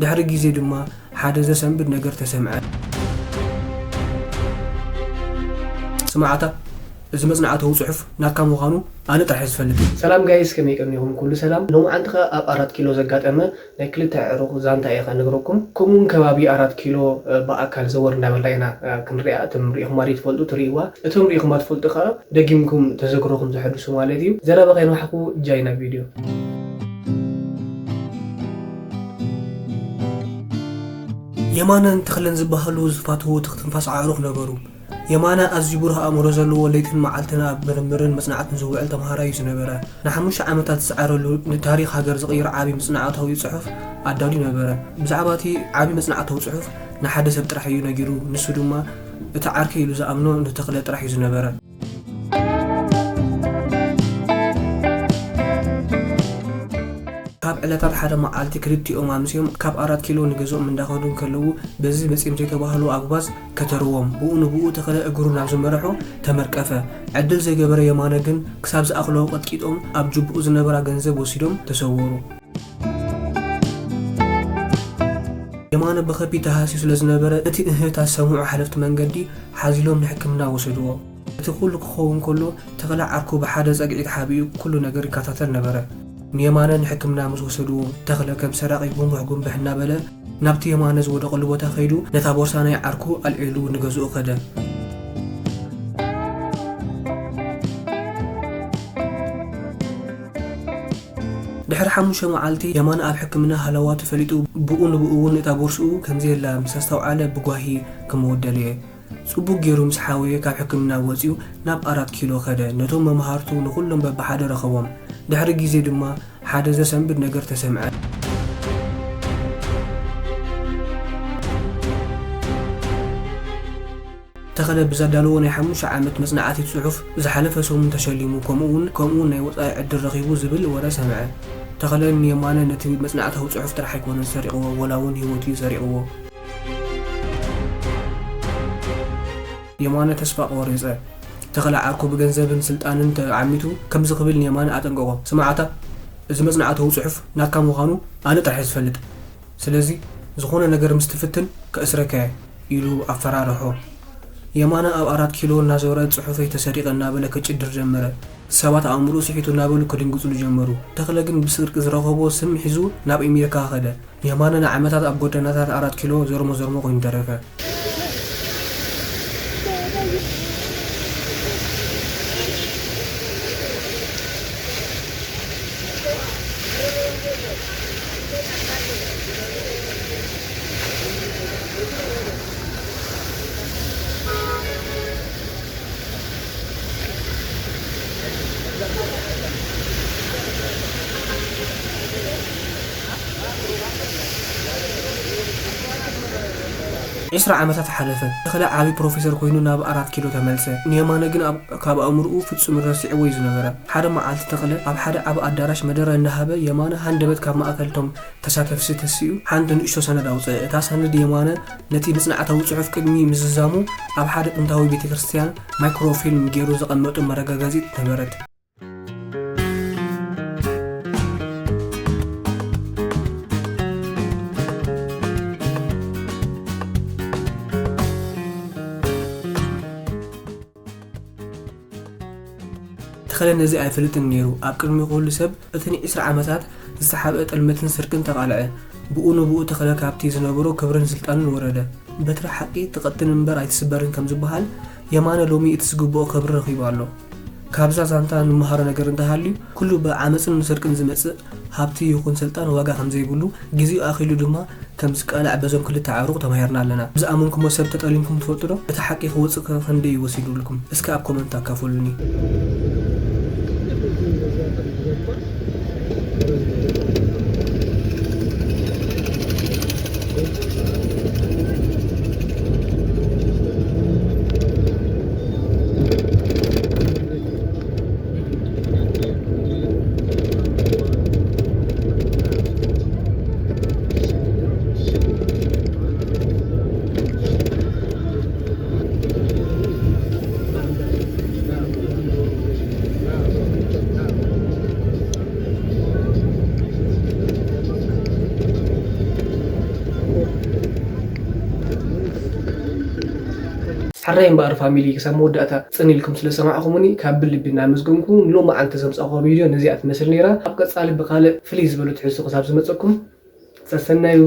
ድሕሪ ግዜ ድማ ሓደ ዘሰንብድ ነገር ተሰምዐ። ስማዕታ፣ እዚ መጽናዕታዊ ጽሑፍ ናትካ ምዃኑ ኣነ ጥራሕ እየ ዝፈልጥ። ሰላም ጋይስ፣ ከመይ ቀኒኹም? ኩሉ ሰላም? ሎማዓንቲ ኸኣ ኣብ ኣራት ኪሎ ዘጋጠመ ናይ ክልተ ኣዕሩኽ ዛንታ እየ ከነግረኩም። ከምኡውን ከባቢ ኣራት ኪሎ፣ እ፣ ብኣካል ዘወር እንዳበልና ኢና፣ እ፣ ክንሪኣ። እቶም ርኢኹማ ዶ ትፈልጡ? ትርእይዋ። እቶም ርኢኹማ ትፈልጡ ኸኣ ደጊምኩም ተዘክሮኹም ዘሐድሱ ማለት እዩ። ዘረባ ከይነውሓኹ ጃይ ናብ ቪድዮ። የማነን ተኽለን ዝበሃሉ ዝፋትዉ ትኽትንፋስ ኣዕሩኽ ነበሩ። የማነ ኣዝዩ ብሩህ ኣእምሮ ዘለዎ፣ ለይትን መዓልትን ኣብ ምርምርን መጽናዕትን ዝውዕል ተምሃራይ እዩ ዝነበረ። ንሓሙሽተ ዓመታት ዝጸዓረሉ፣ ንታሪኽ ሃገር ዝቕይር ዓቢ መጽናዕታዊ ጽሑፍ ኣዳልዩ ነበረ። ብዛዕባ እቲ ዓቢ መጽናዕታዊ ጽሑፍ ንሓደ ሰብ ጥራሕ እዩ ነጊሩ፣ ንሱ ድማ እቲ ዓርከይ ኢሉ ዝኣምኖ ንተኽለ ጥራሕ እዩ ዝነበረ። ካብ ዕለታት ሓደ መዓልቲ ክልቲኦም ኣምስዮም ካብ ኣራት ኪሎ ንገዝኦም እንዳኸዱ እንከለዉ፣ በዚ መጺኦም ዘይተባህሉ ኣጉባዝ ከተርዎም። ብኡ ንብኡ ተኽለ እግሩ ናብ ዝመርሖ ተመርቀፈ። ዕድል ዘይገበረ የማነ ግን ክሳብ ዝኣኽሎ ቀጥቂጦም ኣብ ጅቡኡ ዝነበራ ገንዘብ ወሲዶም ተሰወሩ። የማነ ብኸቢድ ተሃስዩ ስለ ዝነበረ፣ እቲ እህህታ ዝሰምዑ ሓለፍቲ መንገዲ ሓዚሎም ንሕክምና ወሰድዎ። እቲ ኩሉ ክኸውን ከሎ፣ ተኽለ ዓርኩ ብሓደ ጸግዒ ተሓቢኡ ኩሉ ነገር ይከታተል ነበረ። ንየማነ ንሕክምና ምስ ወሰድዎ፣ ተኽለ ከም ሰራቒ ጉንቡሕ ጉንብሕ እናበለ ናብቲ የማነ ዝወደቐሉ ቦታ ከይዱ፣ ነታ ቦርሳ ናይ ዓርኩ ኣልዒሉ ንገዝኡ ከደ። ድሕሪ ሓሙሽተ መዓልቲ የማነ ኣብ ሕክምና ሃለዋቱ ፈሊጡ፣ ብኡ ንብኡ እውን እታ ቦርስኡ ከምዘየላ ምስ ኣስተውዓለ ብጓሂ ክመውት ደለየ። ጽቡቕ ገይሩ ምስ ሓወየ ካብ ሕክምና ወጺኡ ናብ ኣራት ኪሎ ከደ። ነቶም መማህርቱ ንኹሎም በብሓደ ረኸቦም። ድሕሪ ግዜ ድማ ሓደ ዘሰንብድ ነገር ተሰምዐ። ተኽለ ብዘዳለዎ ናይ ሓሙሽተ ዓመት መጽናዕቲ ጽሑፍ ዝሓለፈ ሰሙን ተሸሊሙ፣ ከምኡውን፣ ከምኡውን ናይ ወጻኢ ዕድል ረኺቡ ዝብል ወረ ሰምዐ። ተኽለ ንየማነ ነቲ መጽናዕታዊ ጽሑፍ ጥራሕ ኣይኮነን ሰሪቕዎ፣ ወላ እውን ህይወቱ እዩ ሰሪቕዎ። የማነ ተስፋ ቆሪጸ። ተኽለ ዓርኩ ብገንዘብን ስልጣንን ተዓሚቱ ከምዚ ክብል ንየማነ ኣጠንቀቖ። ስማዕታ፣ እዚ መጽናዕታዊ ጽሑፍ ናትካ ምዃኑ ኣነ ጥራሕ እየ ዝፈልጥ። ስለዚ፣ ዝኾነ ነገር ምስ ትፍትን ከእስረካ እየ፣ ኢሉ ኣፈራርሖ። የማነ ኣብ ኣራት ኪሎ እናዞረ ጽሑፈይ ተሰሪቐ እናበለ ክጭድር ጀመረ። ሰባት ኣእምሮኡ ስሒቱ እናበሉ ክድንግጽሉ ጀመሩ። ተኽለ ግን ብስርቂ ዝረኸቦ ስም ሒዙ ናብ ኣሜሪካ ከደ። የማነ ንዓመታት ኣብ ጎደናታት ኣራት ኪሎ ዘርሞ ዘርሞ ኮይኑ ተረፈ። ዒስራ ዓመታት ሓለፈ። ተኽለ ዓቢ ፕሮፌሰር ኮይኑ ናብ ኣራት ኪሎ ተመልሰ። ንየማነ ግን ኣብ፣ ካብ ኣእምሮኡ ፍጹም ረሲዕዎ እዩ ዝነበረ። ሓደ መዓልቲ ተኽለ ኣብ ሓደ ዓቢ ኣዳራሽ መደረ እናሃበ፣ የማነ ሃንደበት ካብ ማእከል እቶም ተሳተፍቲ ተሲኡ ሓንቲ ንእሽቶ ሰነድ ኣውጽአ። እታ ሰነድ የማነ ነቲ መጽናዕታዊ ጽሑፍ ቅድሚ ምዝዛሙ ኣብ ሓደ ጥንታዊ ቤተ ክርስቲያን ማይክሮፊልም ገይሩ ዘቐመጦ መረጋገጺት ነበረት። ተኽለ ነዚ ኣይፈልጥን ነይሩ። ኣብ ቅድሚ ኩሉ ሰብ እቲ ንዒስራ ዓመታት ዝሰሓበ ጥልመትን ስርቅን ተቓልዐ። ብኡ ንብኡ ተኽለ ካብቲ ዝነበሮ ክብርን ስልጣንን ወረደ። በትሪ ሓቂ ትቐጥን እምበር ኣይትስበርን ከም ዝበሃል፣ የማነ ሎሚ እቲ ዝግብኦ ክብሪ ረኺቡ ኣሎ። ካብዛ ዛንታ ንመሃሮ ነገር እንተሃልዩ፣ ኩሉ ብዓመጽን ስርቅን ዝመጽእ ሃብቲ ይኹን ስልጣን ዋጋ ከም ዘይብሉ፣ ግዜኡ ኣኺሉ ድማ ከም ዝቃላዕ በዞም ክልተ ኣዕሩኽ ተማሂርና ኣለና። ብዝኣመንኩሞ ሰብ ተጠሊምኩም ትፈልጡ ዶ? እቲ ሓቂ ክወጽእ ከ ክንደይ ወሲዱልኩም? እስከ ኣብ ኮመንት ኣካፍሉኒ። ሕራይ እምበኣር ፋሚሊ፣ ክሳብ መወዳእታ ጽን ኢልኩም ስለ ሰማዕኹምኒ ካብ ልቢ እናመስገንኩ፣ ንሎማዓንቲ ዘምጻእኹዋ ቪድዮ ነዚኣ ትመስል ነይራ። ኣብ ቀጻሊ ብኻልእ ፍልይ ዝበሉ ትሕዝቶ ክሳብ ዝመጸኩም ሰሰናዩ።